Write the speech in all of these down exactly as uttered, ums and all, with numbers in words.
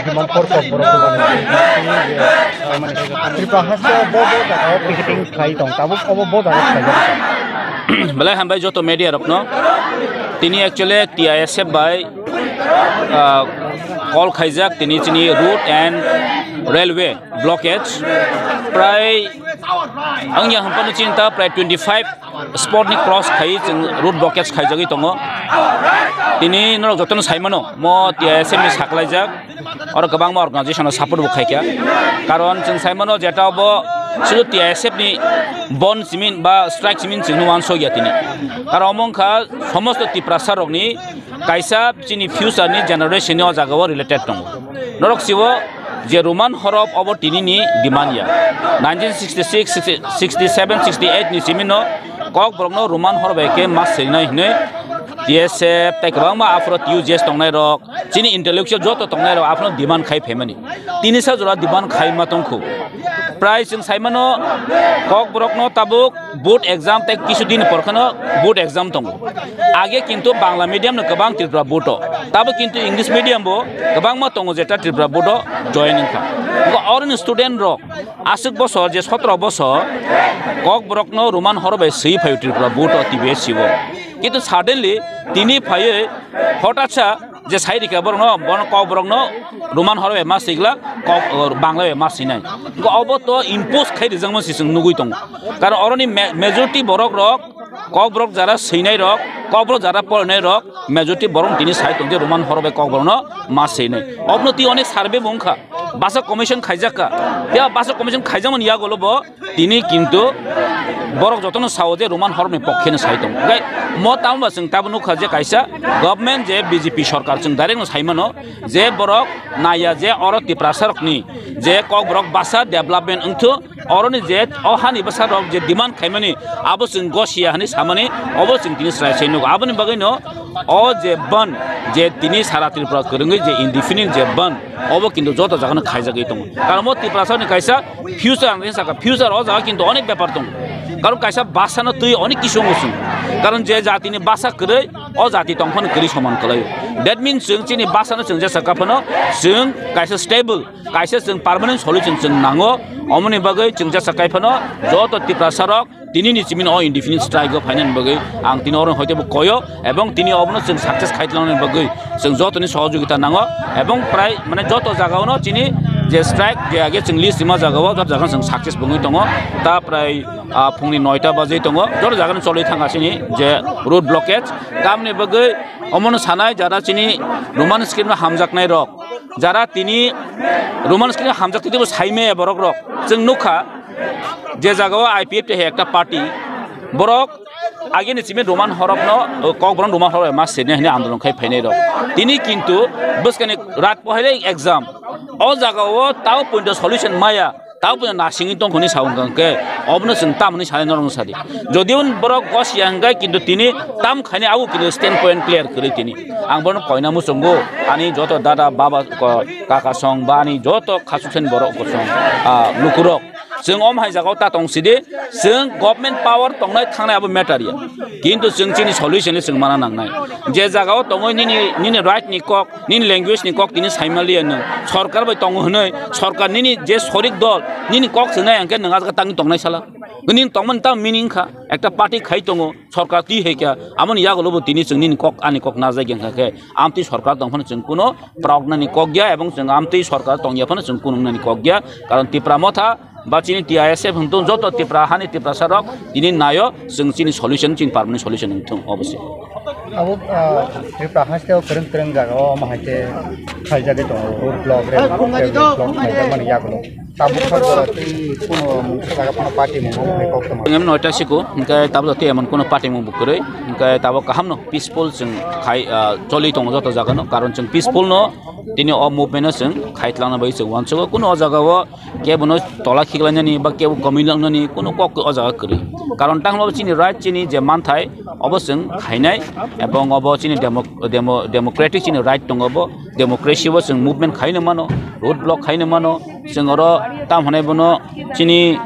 Himan por kok borok Tripura haste bo bo jaga o picketing khlai tong, tabuk obo bo jaga khlai jak. Belai hambai joto media rokno. Tini actually T I S F bai, ah, call khaijak tini chini road and railway blockage. Prai ang ya hampano chinta prai twenty five spot ni cross khai chwng road blockage khaijagwi tongo. Tini norok jotono saimano mo T I S F ni saklaijak. Oro kwbangma organization o support bo khaikha. Karon chwng saimano jeta obo sudu T I S F ni bon simin ba strike simin chwngno wansokya tini. Aro omo wngkha somosto Tiprasa rokni kaisa chini future ni generation ni o jaga o related tongo. Norok sibo je Roman horop obo tini ni demand ya. Nineteen sixty six, sixty seven, sixty eight ni simin no Kokborok no Roman horop bai khe ma swinai hinui T S F tei kwbangma aphuru T U J S tongnai rok, chini intellectual joto tongnai rok aphuru demand khai phaimani. Tini sa jora demand khai ma tongkhu. Prai chwng saimano Kokborok no tabuk board exam tei kisu din por kheno board exam tongo. Age kintu Bangla medium no kwbang Tripura board o. Tabuk kintu English medium bo kwbangma tongo jeta Tripura board o join wngkha. Bo oroni student rok aswk bosor je sotro bosor Kokborok no Roman horop bai swi phaio Tripura board o T B S C o. Kintu suddenly tini phaiwi hotatsa je sai rikha borokno, bono Kokborokno Roman horop bai ma swigla, Kok, Bangla bai ma swinai. Obo to impose khai rijakma si chwng nugui tongo. Karon oroni ma-, majority borok rok, Kokborok jara swinai rok, Kokborok jara porinai rok, majority borok tini sai tong je Roman horop bai Kokborokno ma swinai. Obno twi onek survey bo wngkha. Basa commission khaijakka. Ya basa commission khaijakmani yagulo bo tini kintu borok jotono sao je Roman horop ni pokhe no sai tongo. Hingke mo tamo ba chwng tabuk nukha je kaisa government je B J P sorkar chwng direct no sai mano je borok naiya je oro Tiprasa rok ni je Kokborok basa development wngthu oroni je o hani bwsa rok je demand khaimani abo chwng gosiya hani samani obo chwng tini chwrai sai nugo. Aboni bagwi no o je ban je tini sara Tripura kwrwngwi je indefinite je ban obo kintu joto jagano khaijagwi tongo. Karon bo Tiprasa ni kaisa future ang saka, future o jaga kintu onek bepar tongo. Karon kaisa basa no twi onek kisu wngo chwng. Karon je jati ni basa kwrwi, o jati tongphano kwrwi soman kwlaio. That means chwng chini basa no chwng jesa kaphano chwng kaisa stable, kaisa chwng permanent solution chwng nango. Omoni bagwi chwng jesa kaiphano joto Tiprasa rok tini ni chimino o indefinite strike o phainani bagwi ang tini oro hoite bo koyo, ebong tini obono chwng success khai tlangnani bagwi chwng jotoni sohojogita nango, ebong prai mane joto jaga ono chini je strike je age chwng list rima jaga o joto jaga chwng success bongwi tongo. Ta prai, ah, phungni noita bajwi tongo, joto jaga no cholwi thangkha chini je road blockage tamni bagwi omono sanai jara chini Roman script no hamjaknai rok, jara tini Roman script hamjak twi twibo saimaya borok rok chwng nukha. Je jaga o I P F T hai ekta party, borok agini simi Roman horok no, Kokborok Roman horok ma sini hini andolon khai phainai rok. Tini kintu bwskani rat pohailai exam. O jaga o tao pointo solution maya, tao pointo nasingwi tongkhoni sa wngkha hwnkhe, obono chwng tamoni sanai norok sadi. Jodi un borok gosiya hwnkhe kintu tini tam khaini abo kintu stand point clear kwrwi tini. Ang bono koina muchungo, ani joto dada, baba, ko-, kaka song ba ani joto khasuk sani borok kosong, ah, lukurok. Chwng om hai jagao ta tong sidi, chwng government power tongnai thangnai abo matter ya. Kintu chwng chini solution le chwng mana nangnai. Je jagao tongoi nini, nini right ni kok, nini language ni kok tini saimaliya nwng. Sorkar bai tongo hwnwi, sorkar nini je sorik dol, nini kok swngnai hwnkhe nwng ajak tangwi tongnai sala. Nini tongmani ta meaning kha, ekta party khai tongo, sorkar twi hai kha, amoni yagulo bo tini chwng nini kok, ani kok najagya hwnkha khe, amtwi sorkar tongphano chwng kuno proknani kok ya, ebong chwng amtwi sorkar tongya phano chwng kunungnani kok ya, karon Tipra Motha ba chini T I S F hwnkhe joto Tipra hani Tiprasa rok tini nayo, chwng chini solution, chini permanent solution wngthung obo se. Abo, ah, Tripura haste o kwrwng kwrwng jaga o omo hai khe khaijagwi tongo, road block, rail block, railway block khaijak mani yagulo. Tabuk kha jora tei kuno mungsa jaga phano party mung hai kok tongma. Em noita siko, hingke tabuk jati emon kuno party mung bukurui, hingke tabuk kaham no peaceful chwng khai, ah, choli tongo joto jaga no, karon chwng peaceful no tini o movement no chwng khai tlangna bai chwng wansugo, kuno o jaga o kebo no tola khiklainani ba kebo komui langnani kuno kok o jaga kwrwi. Karon tangmo chini right chini je manthai obo chwng khainai, ebong obo chini demo-, demo-, democratic chini right tongo bo. Democracy o chwng movement khaino mano, road block khaino mano, chwng oro tam hwnai bono chini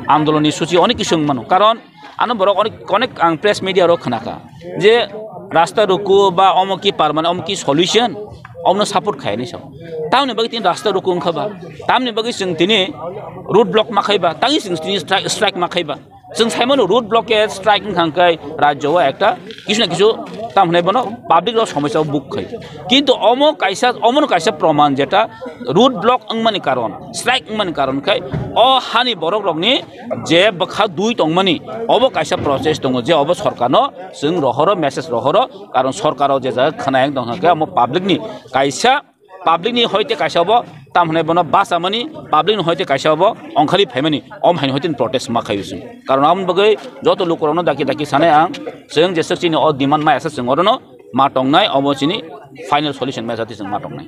andoloni suchi onek kisu wng mano. Karon ano borok onek, onek ang press media rok khnakha je rasta ruku ba omo ki permanent, omo ki solution, omono support khaini sao. Tamni bagwi tini rasta ruku wngkha ba, tamni bagwi chwng tini road block ma khai ba, tangwi chwng tini strike, strike ma khai ba. Chwng saimano road blockade strike wngkha hwnkhe rajyo o ekta kisu na kisu tam hwnai bono public rok somosya o buk khai. Kintu omo kaisa, omono kaisa proman jeta road block wngmani karon, strike wngmani karon khai o hani borok rokni je bwkha dui tongmani obo kaisa process tongo je obo sorkarno chwng rohoro, message rohoro, karon sorkaro je jaga khwnayang tongkha khe omo public ni kaisa public ni hoite kaisa obo tam hwnai bono bachamani, public ni hoite kaisa obo ongkhali phaimani, om haino hoite protest ma khaio chwng. Karon aboni bagwi joto lukurokno daki daki sanai ang, chwng jeswk chini o demand mai asa chwng orono ma tongnai, obo chini final solution mai asa chwng ma tongnai.